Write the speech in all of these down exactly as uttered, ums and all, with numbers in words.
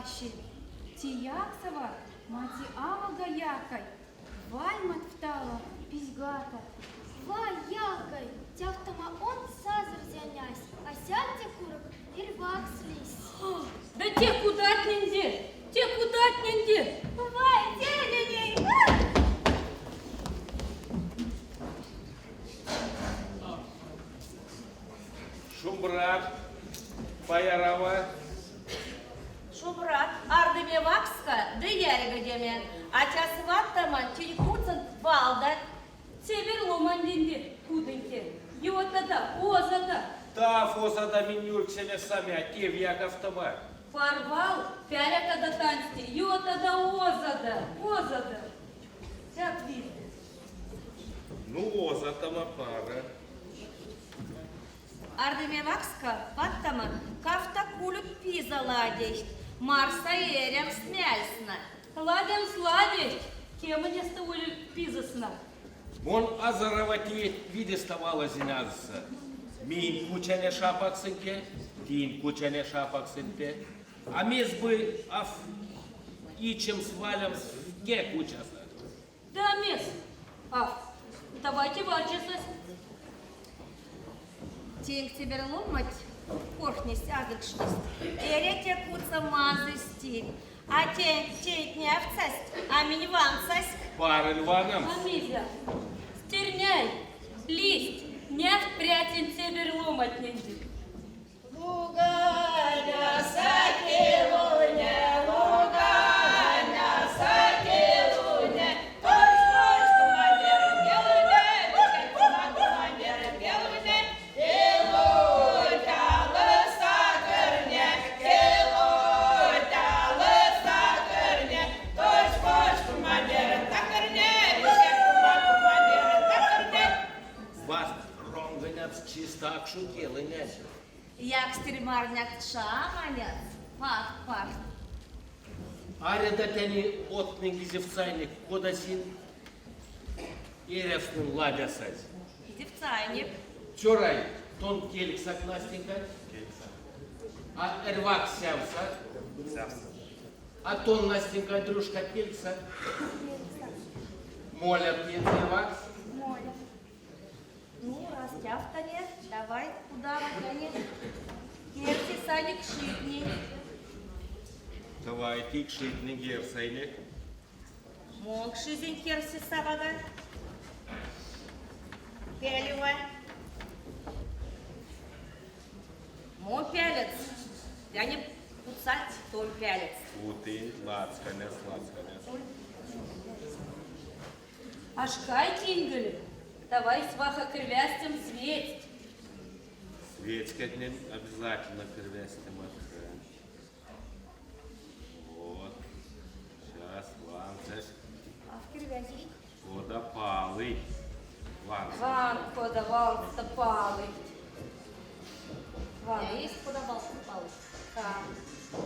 Ачи, тия аксова, мати авага якай, вай мат втала пизьгата. Вай, якай, тяфтама он сазыр зянясь, а сян те курок эрьвакс лись. Да те кудатненди, те кудатненди. Вай, тененей. Шумбрат, паярава. Шумбрат, ардыме вакска ды яригодеме. Атяс ваттама тинь куцын валда. Цебер ломандинди кудыньке. Ёта да, оза да. Тав оза да минь нюрксеме саме а тев яковтома. Парвал, пяляка да танцти, ёта да оза да, оза да. Тяк визде. Ну, оза тама пара. Ардыме вакска ваттама кафта кулюк пиза ладесть, марса эрямс мяльсна. Ладямс ладесть, кемынеста улюк пизасна. Мон азарова тиет видеста валазин азса. Минь кучане шапаксыньке, тинь кучане шапаксыньте. А мес бы аф ичемс валямс вке кучаса. Да мес аф. Давайте варчесась. Тинк цебер ломать корхнесть, азыкшнесть. Эре те куца мазы стиль. А те, те не овцасть, а минь ванцасть. Барыль ванам. А мизя? Стерняй, листь, няфт прятин цебер ломать ненди. Луганя сатилуне, луганя сатилуне, тож тож командир гелуне, тож командир гелуне, илу тялы сакырне, илу тялы сакырне, тож тож командир такырне, тож командир такырне. Васт ронгынятс чиста акшук гелынять. Якстерь марнят шаманят, пар-пар. Аре да тяни отнынь изевцайник, кода син эряснын ладясазь. Изевцайник. Чорай, тон кельксак Настенькат? Кельксак. А эрьвак сявсак? Сявсак. А тон, Настенька, Андрюшка, кельксак? Моля, пиензевак? Моля. Ну, раз тяфтане, давай, куда ватяне? Керси сани кшитни. Давай, ти кшитни керсайник. Мон кшизень керси савага. Пялева. Мон пялец. Тяни куцат тон пялец. Утынь лацканес, лацканес. Ашкай тиньгыль, давай сваха кирвястем светь. Светькатнень обязательно кирвястем ашкай. Вот. Сейчас ванцась. Аф кирвясишка. Кода палыть. Ван. Ван, кода валста палыть. Ван. Есть кода валста палыть. Ха.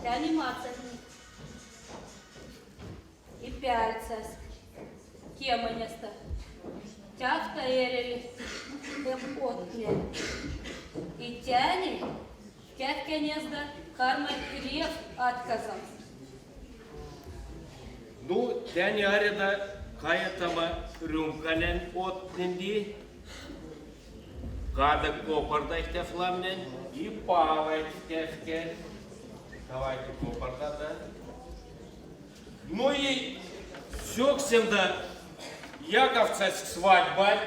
Тяни мацатни. И пяльцась. Кемынеста. Тяфта эряви эм отне. И тяни тяфкенезда кармай крев отказом. Ну, тяни аре да каятама рюмканень отнынди. Кадык копорда ихтя фламнень и палайть тяфкень. Давайте копорда, да. Ну и сёксем да яковцась свадьбать.